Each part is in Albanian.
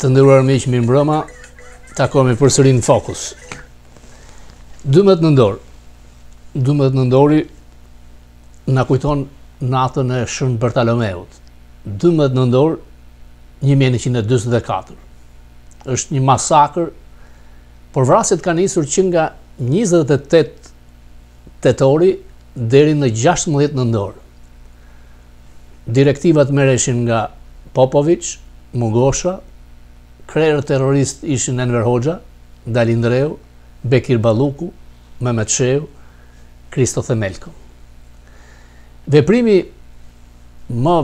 Të nderuar miq, mirëmbrëma. Takohemi përsëri në Fokus. 12 nëntor. 12 nëntori na kujton natën e Shën Bartolomeut. 12 nëntor 1944. Është një masakër, por vrasjet kanë nisur që nga 28 tetori deri në 16 nëntor. Direktivat merreshin nga Popoviç, Mugosha, krerët terroristë ishin Enver Hoxha, Dali Ndreu, Bekir Balluku, Mehmet Shehu, Kristo Themelko. Veprimi më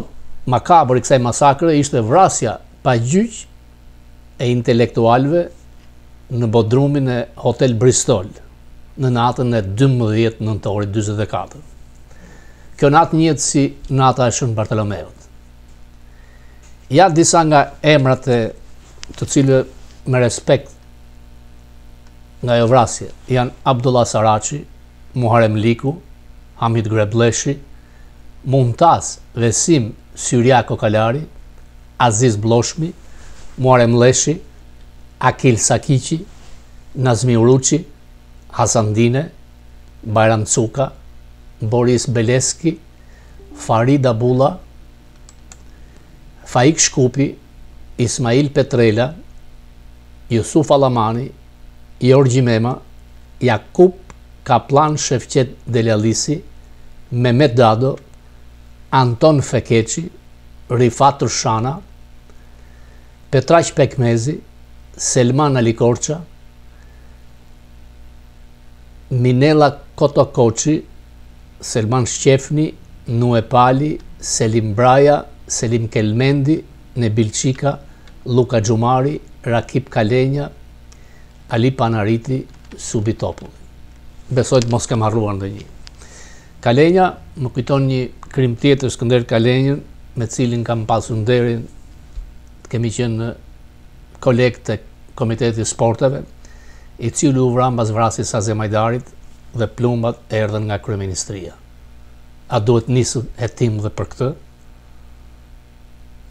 makabër i kësaj masakre ishte vrasja pa gjyq e intelektualëve në bodrumin e Hotel Bristol në natën e 12 nëntorit 44. Kjo natë njihet si nata e Shën Bartolomeut. Ja disa nga emrat e të cilëve me respekt nga ajo vrasje janë Abdullah Saraçi, Muharrem Liku, Hamit Grebleshi, Mumtaz Vesim Syrja Kokalari, Aziz Blloshmi, Muharrem Lleshi, Akil Sakiqi, Nazmi Uruçi, Hasan Dine, Bajram Cuka, Boris Beleski, Farida Bulla, Faik Shkupi, Ismail Petrela, Jusuf Allamani, Jorgji Mema, Jakup Kapllan Shefqet Delallisi, Mehmet Dado, Anton Fekeçi, Rifat Rshana, Petraq Pekmezi, Selman Ali Korça, Minella Kotokoçi, Selman Shqefni, Nue Pali, Selim Braja, Selim Kelmendi, Nebil Çika, Lluka Xhumari, Rakip Kalenja, Ali Panariti, Subi Topulli. Besoj të mos kem harruar ndonjë. Kalenja më kujton një krim tjetër Skënder Kalenjën, me cilin kam pasur nderin të kemi qenë kolegë te Komiteti i Sporteve, i cili u vra mbas vrasjes së Azem Hajdarit dhe plumbat erdhën nga kryeministria. A duhet nisur hetim dhe për këtë?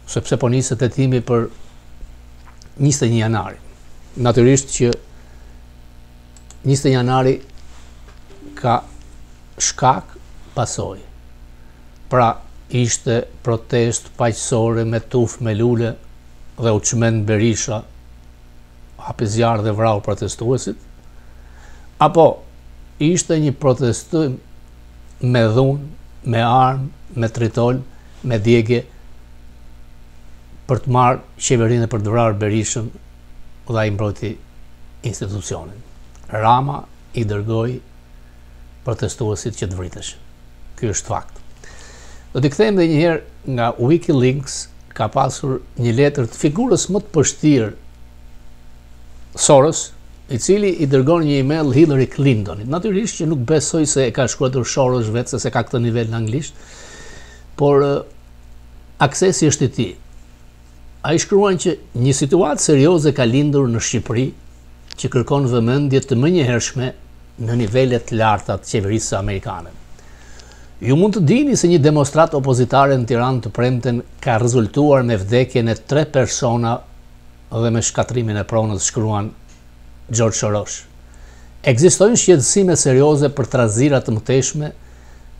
Sepse po niset hetimi për 21 janarin. Natyrisht që 21 janari ka shkak pasojë. Pra, ishte protestë paqësore me tufë me lule dhe u çmend Berisha, hapi zjarr dhe vrau protestuesit, apo ishte një protestim me dhunë, me armë, me tritol, me djegie, për të marrë qeverinë dhe për të vrarë Berishën dhe ai mbrojti institucionin. Rama i dërgoi protestuesit që të vriteshin. Ky është fakt. Do t'i kthehemi edhe një herë nga Wikileaks ka pasur një letër të figurës më të pështirë Soros, i cili i dërgon një email Hillary Clintonit. Natyrisht që nuk besoj se e ka shkruar Soros vetë, se s'e ka këtë nivel në anglisht, por aksesi është i tij. Ai shkruan që një situatë serioze ka lindur në Shqipëri që kërkon vëmendje të menjëhershme në nivele të larta të qeverisë amerikane. Ju mund të dini se një demonstratë opozitare në Tiranë të premten ka rezultuar me vdekjen e tre persona dhe me shkatërrimin e pronës, shkruan George Soros. Ekzistojnë shqetësime serioze për trazira të mëtejshme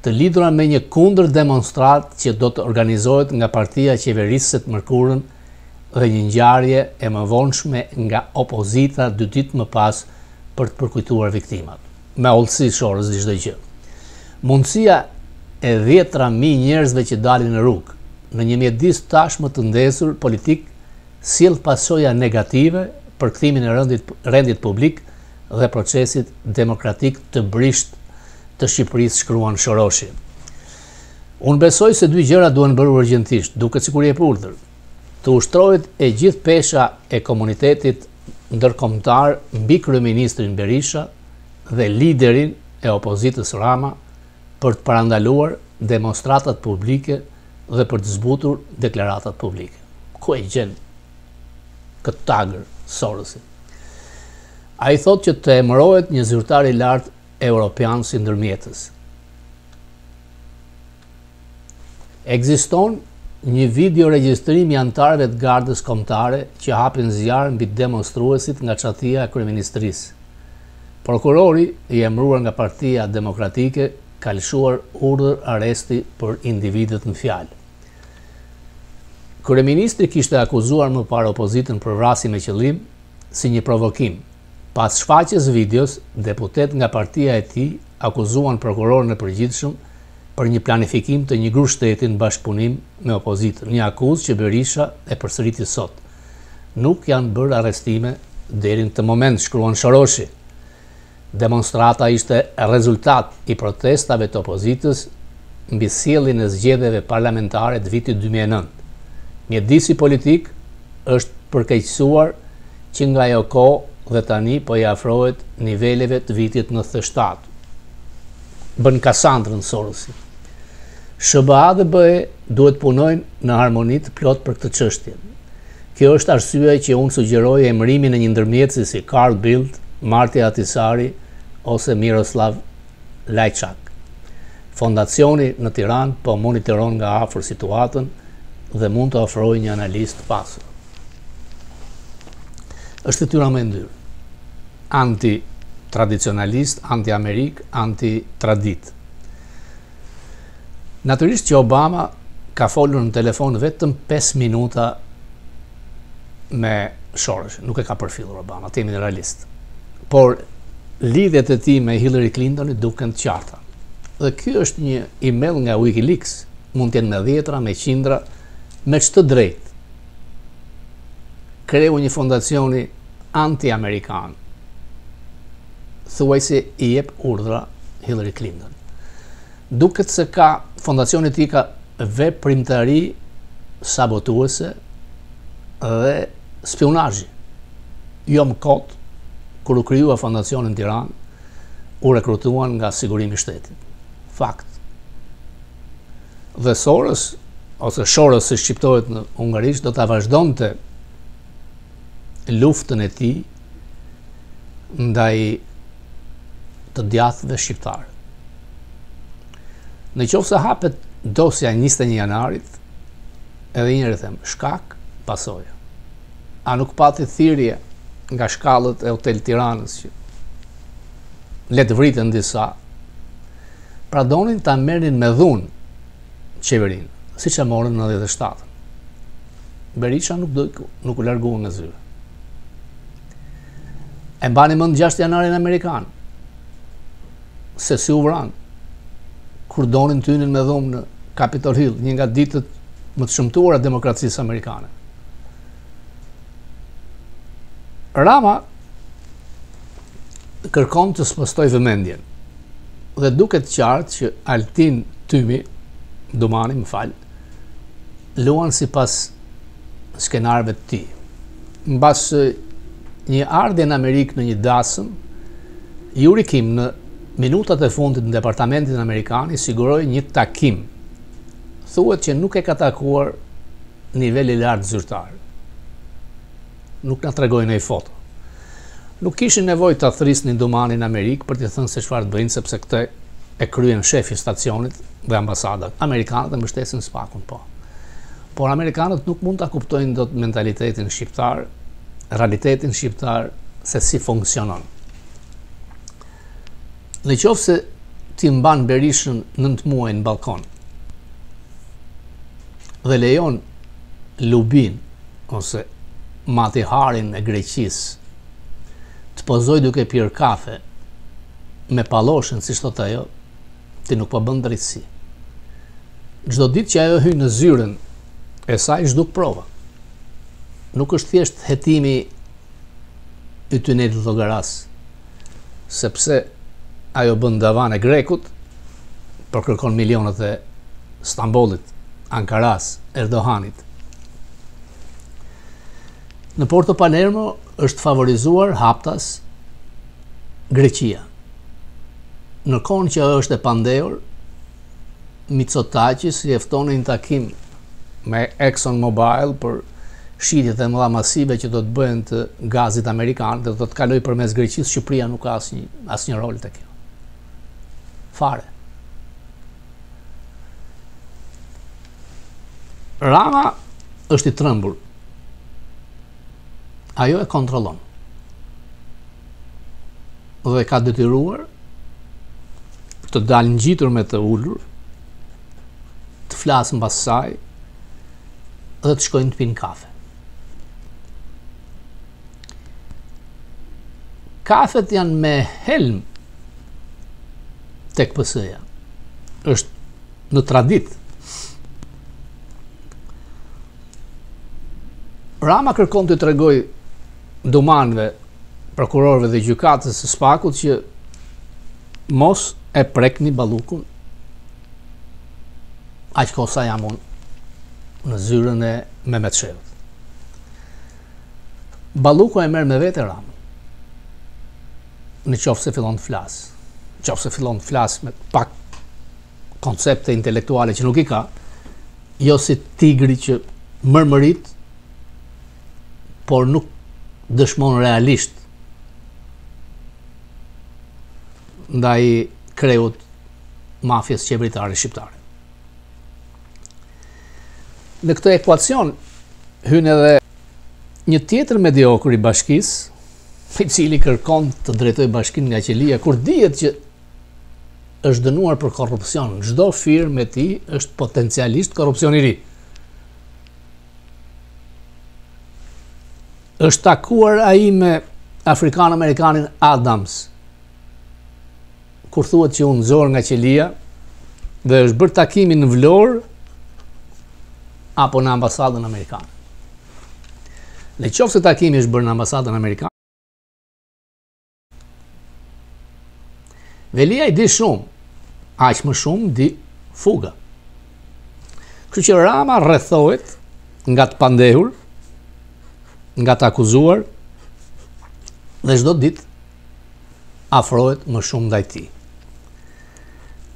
të lidhura me një kundër-demonstratë që do të organizohet nga partia qeverisëse të mërkurën dhe një ngjarje e mëvonshme nga opozita dy ditë më pas për të përkujtuar viktimat. Me hollësi Soros di çdo gjë. Mundësia e dhjetëra mijë njerëzve që dalin në rrugë, në një mjedis tashmë të ndezur politik sjell pasoja negative për kthimin e rendit, rendit publik dhe procesit demokratik të brishtë të Shqipërisë, shkruan Soroshi. Unë besoj se dy gjëra duhen bërë urgjentisht, duket sikur jep urdhër. Të ushtrohet e gjithë pesha e komunitetit ndërkombëtar mbi kryeministrin Berisha dhe liderin e opozitës Rama për të parandaluar demonstratat publike dhe për të zbutur deklaratat publike. Ku e gjen këtë tagër Sorosi? Ai thotë që të emërohet një zyrtar i lartë europian si ndërmjetës. Ekziston Një video regjistrim i anëtarëve të Gardës Kombëtare që hapin zjarr mbi demonstruesit nga çatia e kryeministrisë. Prokurori, i emëruar nga Partia Demokratike, ka lëshuar urdhër arresti për individët në fjalë. Kryeministri kishte akuzuar më parë opozitën për vrasje me qëllim, si një provokim. Pas shfaqjes së videos, deputetë nga partia e tij akuzuan prokurorin e përgjithshëm për një planifikim të një grusht shteti në bashkëpunim me opozitën, një akuzë që Berisha e përsëriti sot. Nuk janë bërë arrestime deri në këtë moment, shkruan Shoroshi. Demonstrata ishte rezultat i protestave të opozitës mbi sjelljen e zgjedhjeve parlamentare të vitit 2009. Mjedisi politik është përkeqësuar që nga ajo kohë dhe tani po i afrohet niveleve të vitit 97. Bën Kasandrën Sorosi. SHBA dhe BE duhet punojnë në harmoni të plotë për këtë çështje. Kjo është arsyeja që unë sugjeroj emërimin e një ndërmjetësi si Carl Bildt, Martti Ahtisaari ose Miroslav Lajçak. Fondacioni në Tiranë po monitoron nga afër situatën dhe mund të ofrojë një analizë të pasur. Është fytyra më e ndyrë. Anti-tradicionalist, anti-Amerikë, anti-traditë. Natyrisht që Obama ka folur në telefon vetëm 5 minuta me Soros, nuk e ka përfillur Obama, të jemi realist. Por lidhjet e tij me Hillary Clinton duken të qarta. Dhe ky është një email nga WikiLeaks, mund të jenë me dhjetra, me qindra, me ç'të drejtë. Kreu një fondacioni anti-amerikan, thuajse i jep urdhra Hillary Clinton. Duket se ka fondacioni i tij ka veprimtari sabotuese dhe spionazhi. Jo më kot, kur u krijua fondacioni në Tiranë, u rekrutuan nga sigurimi i shtetit. Fakt. Dhe Soros, ose Shoros si shqiptohet në hungarisht, do ta vazhdonte luftën e tij ndaj të djathtëve shqiptarë. Në qoftë se hapet dosja 21 janarit, edhe një herë them, shkak, pasojë. A nuk pati thirrje nga shkallët e Hotel Tiranës që le të vriten disa, pra donin ta merrnin me dhunë qeverinë, siç e morën në 97. Berisha nuk do nuk u largua nga zyra. E mbani mend 6 janarin amerikan. Se si u vranë. Kur donin të hynin me dhunë në Capitol Hill, një nga ditët më të shëmtuara të demokracisë amerikane. Rama kërkon të spostojë vëmendjen. Dhe duket qartë që Altin Tymi, Dumani, më fal, luan sipas skenarëve të tij. Mbas një ardhje në Amerikë në një dasëm, Yuri Kim në minutat e fundit në Departamentin Amerikan i siguroi një takim. Thuhet që nuk e ka takuar nivel i lartë zyrtar. Nuk na tregoi ndonjë foto. Nuk kishin nevojë ta thrisnin Dumanin në Amerikë për t'i thënë se çfarë të bëjnë, sepse këtë e kryen shefi i stacionit dhe ambasadat. Amerikanët e mbështesin SPAK-un, po. Por amerikanët nuk mund ta kuptojnë dot mentalitetin shqiptar, realitetin shqiptar se si funksionon. Në qoftë se ti mban Berishën 9 muaj në ballkon dhe lejon Lubin ose Mati Harin e Greqisë të pozojë duke pirë kafe me Palloshin, siç thotë ajo, ti nuk po bën drejtësi. Çdo ditë që ajo hyn në zyrën e saj zhduk prova. Nuk është thjesht hetimi i tunelit të Llogarasë, sepse ajo bën davanë e grekut, por kërkon milionat e Stambollit, Ankaras, Erdoganit. Në Porto Palermo është favorizuar haptas Greqia. Në kohën që ajo është e pandehur, Mitsotakis i fton në një takim me Exxon Mobil për shitjet e mëdha masive që do të bëhen të gazit amerikan dhe do të kalojë përmes Greqisë, Shqipëria nuk ka asnjë asnjë rol te kjo. Fare. Rama është i trembur. Ajo e kontrollon. Dhe e ka detyruar të dalë ngjitur me të ulur, të flasë mbas saj dhe të shkojnë të pinë kafe. Kafet janë me helm tek PS-ja. Është në traditë. Rama kërkon të tregojë dumanëve, prokurorëve dhe gjykatës së SPAK-ut që mos e prekni Ballukun aq kohë sa jam unë në zyrën e Mehmet Shehut. Balluku e merr me vete Ramën. Në qoftë se fillon të flasë, në qoftë se fillon të flasë me pak koncepte intelektuale që nuk i ka, jo si tigri që mërmërit, por nuk dëshmon realisht ndaj kreut mafies qeveritare shqiptare. Në këtë ekuacion hyn edhe një tjetër mediokër i bashkisë, i cili kërkon të drejtojë bashkinë nga qelia, kur dihet që është dënuar për korrupsion, çdo firmë e tij është potencialisht korrupsion i ri. Është takuar ai me afrikan-amerikanin Adams, kur thuhet që u nxor nga qelia dhe është bërë takimi në Vlorë apo në ambasadën amerikane. Në qoftë se takimi është bërë në ambasadën amerikane, Veliaj di shumë, aq më shumë di Fuga. Kështu që Rama rrethohet nga të pandehur, nga të akuzuar dhe çdo ditë afrohet më shumë ndaj tij.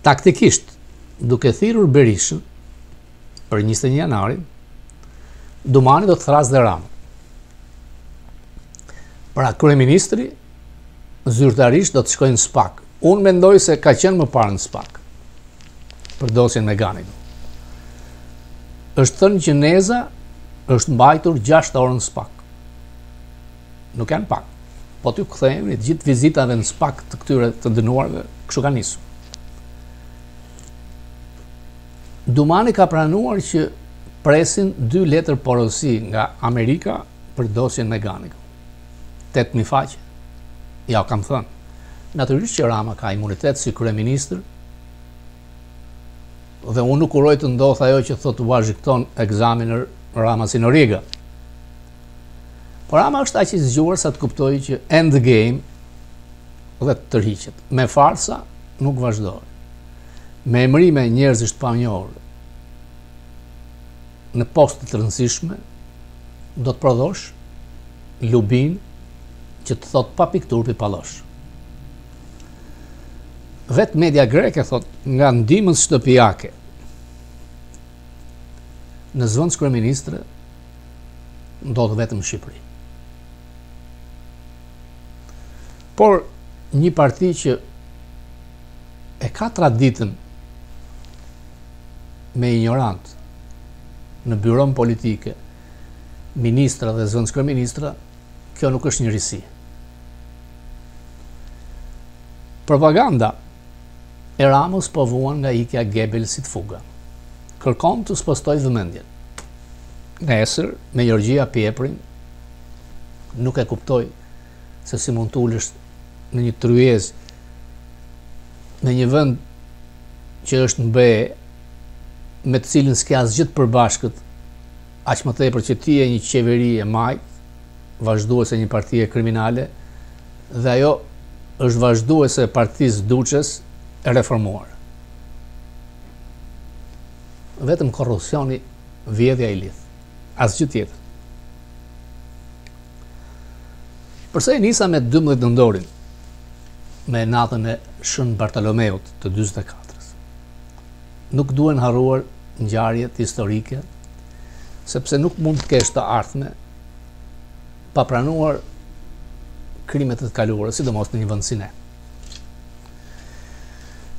Taktikisht, duke thirrur Berishën për 21 janarin, Dumani do të thërrasë dhe Ramën. Pra, kryeministri zyrtarisht do të shkojë në SPAK. Unë mendoj se ka qenë më parë në SPAK për dosjen McGonigal. Është thënë që Neza është mbajtur 6 orë në SPAK. Nuk janë pak. Po t'ju kthehemi të gjithë vizitave në SPAK të këtyre të dënuarve, kështu ka nisur. Dumani ka pranuar që presin dy letër porosi nga Amerika për dosjen McGonigal. 8000 faqe. Ja, kam thënë. Natyrisht që Rama ka imunitet si kryeministër dhe unë nuk uroj të ndodhë ajo që thotë Washington Examiner Rama si Noriega. Por Rama është aq i zgjuar sa të kuptojë që end game dhe të tërhiqet. Me farsa nuk vazhdohet. Me emërime njerëzish të panjohur në poste të rëndësishme do të prodhosh lubin që të thotë pa pikë turpi pallosh. Vetë media greke thotë nga ndihmës shtëpiake në zëvendëskryeministre ndodh vetëm në Shqipëri. Por një parti që e ka traditën me injorantë në byron politike, ministra dhe zëvendëskryeministra, kjo nuk është një risi. Propaganda e Ramës po vuan nga ikja e Gebelsit Fuga. Kërkon të spostojë vëmendjen. Nesër, me Jorgjia Pjeprin, nuk e kuptoj se si mund të ulesh në një tryezë në një vend që është në BE, me të cilin s'ke asgjë të përbashkët, aq më tepër që ti je një qeveri e majtë, vazhduese e një partie kriminale, dhe ajo është vazhduese e partisë Duçes e reformuar. Vetëm korrupsioni vjedhja i lidh. Asgjë tjetër. Përse e nisa me 12 nëntorin, me natën e Shën Bartolomeut të 44-ës. Nuk duhen harruar ngjarjet historike, sepse nuk mund të kesh të ardhme pa pranuar krimet e të kaluarës, sidomos në një vend si ne.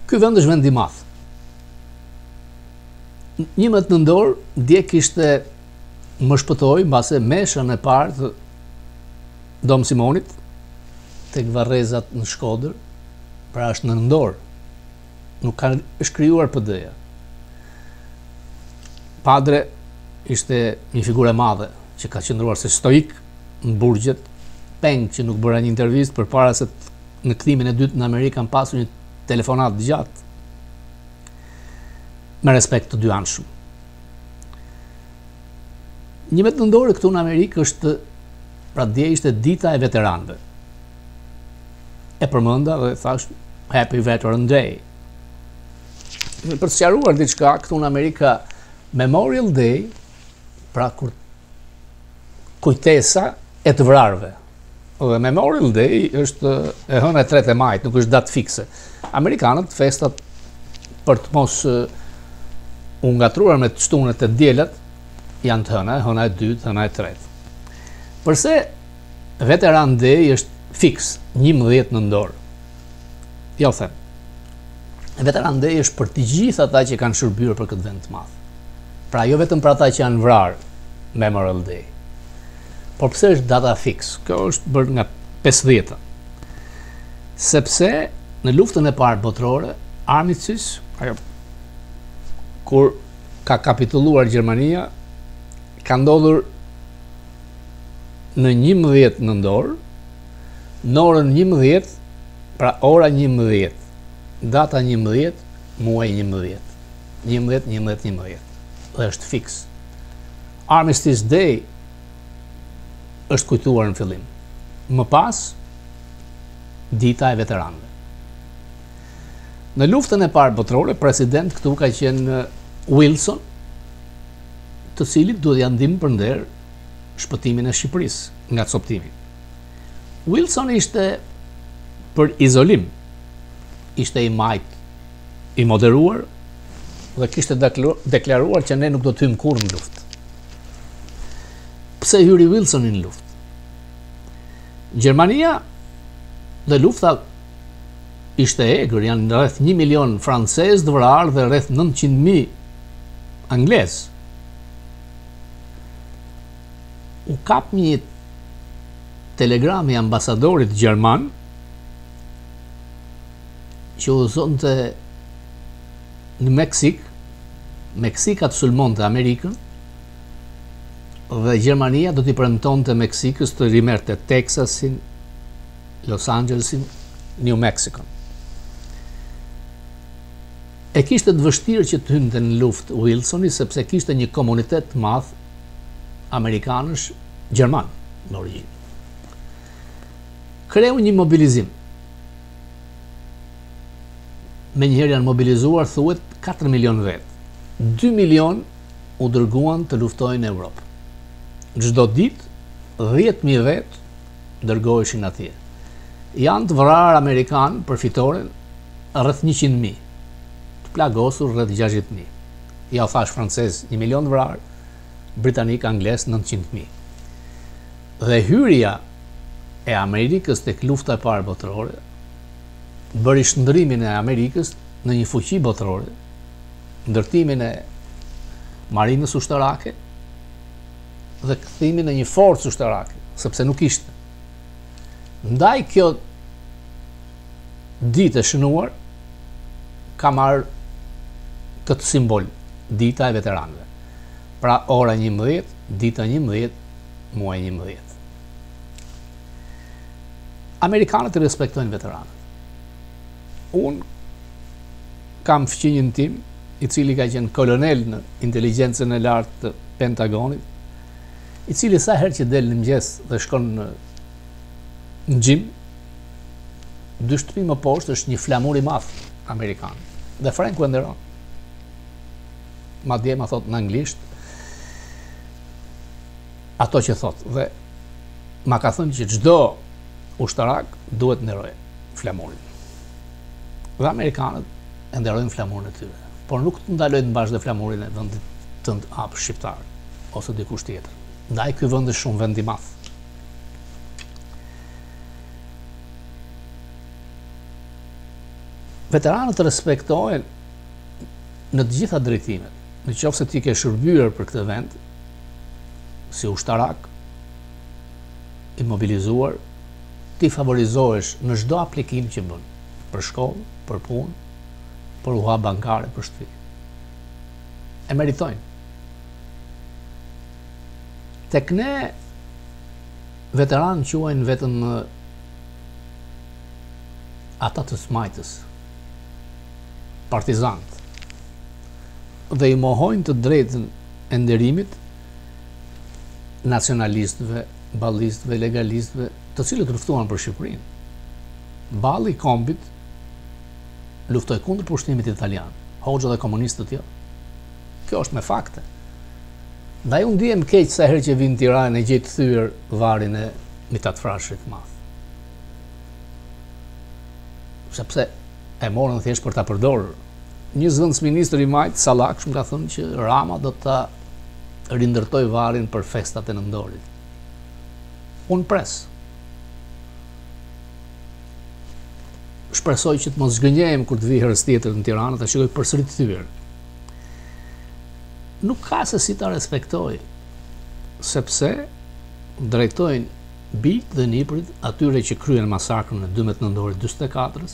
Ky vend është vend i madh. 11 nëntor, dje kishte më shpëtoi, mbase meshën e parë të Dom Simonit, tek varrezat në Shkodër, pra është në nëntor, nuk ka është krijuar PD-ja. Padre ishte një figurë e madhe që ka qëndruar si stoik në burgjet, peng që nuk bëra një intervistë përpara se në kthimin e dytë në Amerikë kam pasur një telefonatë të gjatë me respekt të dyanshëm. 11 nëntori këtu në Amerikë është pra dje ishte dita e veteranëve. E përmenda dhe thash Happy Veteran Day. Për të sqaruar diçka, këtu në Amerikë Memorial Day, pra kur kujtesa e të vrarëve. Dhe Memorial Day është e hëna e tretë e majit, nuk është datë fikse. Amerikanët festat për të mos u ngatërruar me të shtunët e të dielat, janë të hëna, hëna e dytë, hëna e tretë. Përse Veteran Day është fiks, 11 nëntor. Ja u them. Veteran Day është për të gjithë ata që kanë shërbyer për këtë vend të madh. Pra jo vetëm për ata që janë vrarë Memorial Day. Por pse është data fiks? Kjo është bërë nga 50-ta. Sepse në luftën e parë botërore, Armistice, ajo kur ka kapitulluar Gjermania, ka ndodhur në 11 nëntor, në orën 11, pra ora 11, data 11, muaj 11, 11, 11, 11, dhe është fiks. Armistice Day është kujtuar në fillim. Më pas, dita e veteranëve. Në luftën e parë botërore, president këtu ka qenë Wilson, të cilit duhet t'ia ndimë për nder shpëtimin e Shqipërisë nga coptimi. Wilson ishte për izolim, ishte i majtë, i moderuar dhe kishte deklaruar që ne nuk do të hyjmë kurrë në luftë. Pse hyri Wilsoni në luftë? Gjermania dhe lufta ishte e egër, janë rreth 1 milion francezë të vrarë dhe rreth 900.000 anglezë. U kap një telegram i ambasadorit gjerman që udhëzonte në Meksik, Meksika të sulmonte Amerikën dhe Gjermania do t'i premtonte Meksikës të rimerrte Texasin, Los Angelesin, New Mexico. E kishte të vështirë që të hynte në luftë Wilsoni sepse kishte një komunitet të madh amerikanësh gjerman në origjinë. Kreu një mobilizim. Menjëherë janë mobilizuar thuhet 4 milion vetë. 2 milion u dërguan të luftojnë në Europë. Çdo ditë 10.000 vetë dërgoheshin atje. Janë të vrarë amerikanë për fitoren rreth 100.000, të plagosur rreth 60.000. Ja u thash francez 1 milion të vrarë, britanik, anglez 900.000. Dhe hyrja e Amerikës tek lufta e parë botërore bëri shndërrimin e Amerikës në një fuqi botërore, ndërtimin e marinës ushtarake dhe kthimin në një forcë ushtarake, sepse nuk ishte. Ndaj kjo ditë e shënuar ka marrë këtë simbol, dita e veteranëve. Pra ora 11, dita 11, muaj 11. Amerikanët i respektojnë veteranët. Unë kam fqinjin tim, i cili ka qenë kolonel në inteligjencën e lartë të Pentagonit, i cili sa herë që del në mëngjes dhe shkon në në gym, dy shtëpi më poshtë është një flamur i madh amerikan. Dhe Franku e nderon. Madje ma thot në anglisht ato që thot dhe ma ka thënë që çdo ushtarak duhet nderojë flamurin. Dhe amerikanët e nderojnë flamurin e tyre, por nuk të ndalojnë të mbash dhe flamurin e vendit tënd apo shqiptar ose dikush tjetër. Ndaj ky vend është shumë vend i madh. Veteranët respektohen në të gjitha drejtimet. Në qoftë se ti ke shërbyer për këtë vend, si ushtarak, i mobilizuar, ti favorizohesh në çdo aplikim që bën, për shkollë, për punë, për hua bankare, për shtëpi. E meritojnë. Tek ne veteranë quajnë vetëm ata të së majtës, partizanët, dhe i mohojnë të drejtën e nderimit nacionalistëve, ballistëve, legalistëve, të cilët luftuan për Shqipërinë. Balli i kombit luftoi kundër pushtimit italian, Hoxha dhe komunistët jo. Kjo është me fakte. Ndaj unë ndihem keq sa herë që vij në Tiranë e gjej të thyer varrin e Mithat Frashërit të madh. Sepse e morën thjesht për ta përdorur. Një zëvendësministër i majtë, Sallak, më ka thënë që Rama do ta rindërtojë varrin për festat e nëntorit. Unë pres. Shpresoj që të mos zhgënjehem kur të vij herës tjetër në Tiranë ta shikoj përsëri të thyer. Nuk ka se si ta respektoj, sepse drejtojnë bijtë dhe nipërit atyre që kryen masakrën e 12 nëntorit 44-ës,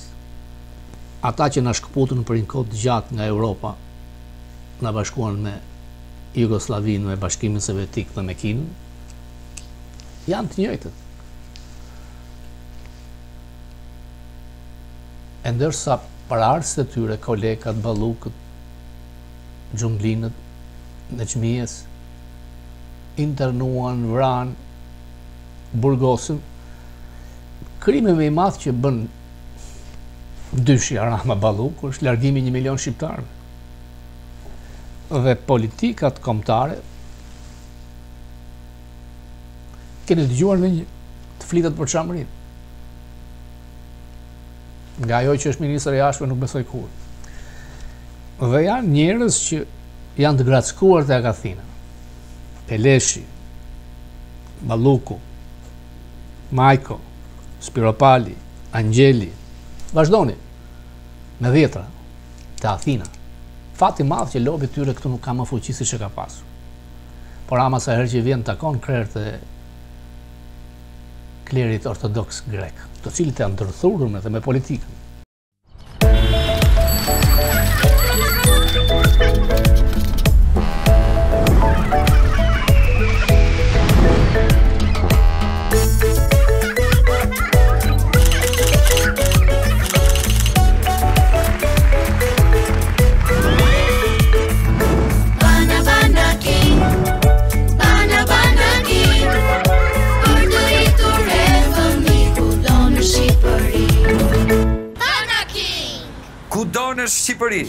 ata që na shkëputën për një kohë të gjatë nga Europa, na bashkuan me Jugosllavinë, me Bashkimin Sovjetik dhe me Kinën, janë të njëjtët. E ndërsa paraardhësit e tyre, Kolekat, Ballukët, Xhunglinët, Nexhmijes, internuan, vranë, burgosën, krimi më i madh që bën dyshja Rama Balluku është largimi i 1 milion shqiptarëve. Dhe politikat kombëtare keni dëgjuar ndonjë të flitet për Çamërinë. Nga ajo që është ministër i jashtëm nuk besoj kurrë. Dhe janë njerëz që janë të grackuar te Athina. Peleshi, Balluku, Majko, Spiropali, Angjeli, vazhdoni me dhjetra te Athina. Fat i madh që lobi i tyre këtu nuk ka më fuqi siç e ka pasur. Por ama sa herë që vjen takon krerët e klerit ortodoks grek, të cilët janë ndërthurur me dhe me politikën. Bana bana king, bana bana king, për të rritur e fëmijë kudo në Shqipëri. Bana king. Kudo në Shqipëri.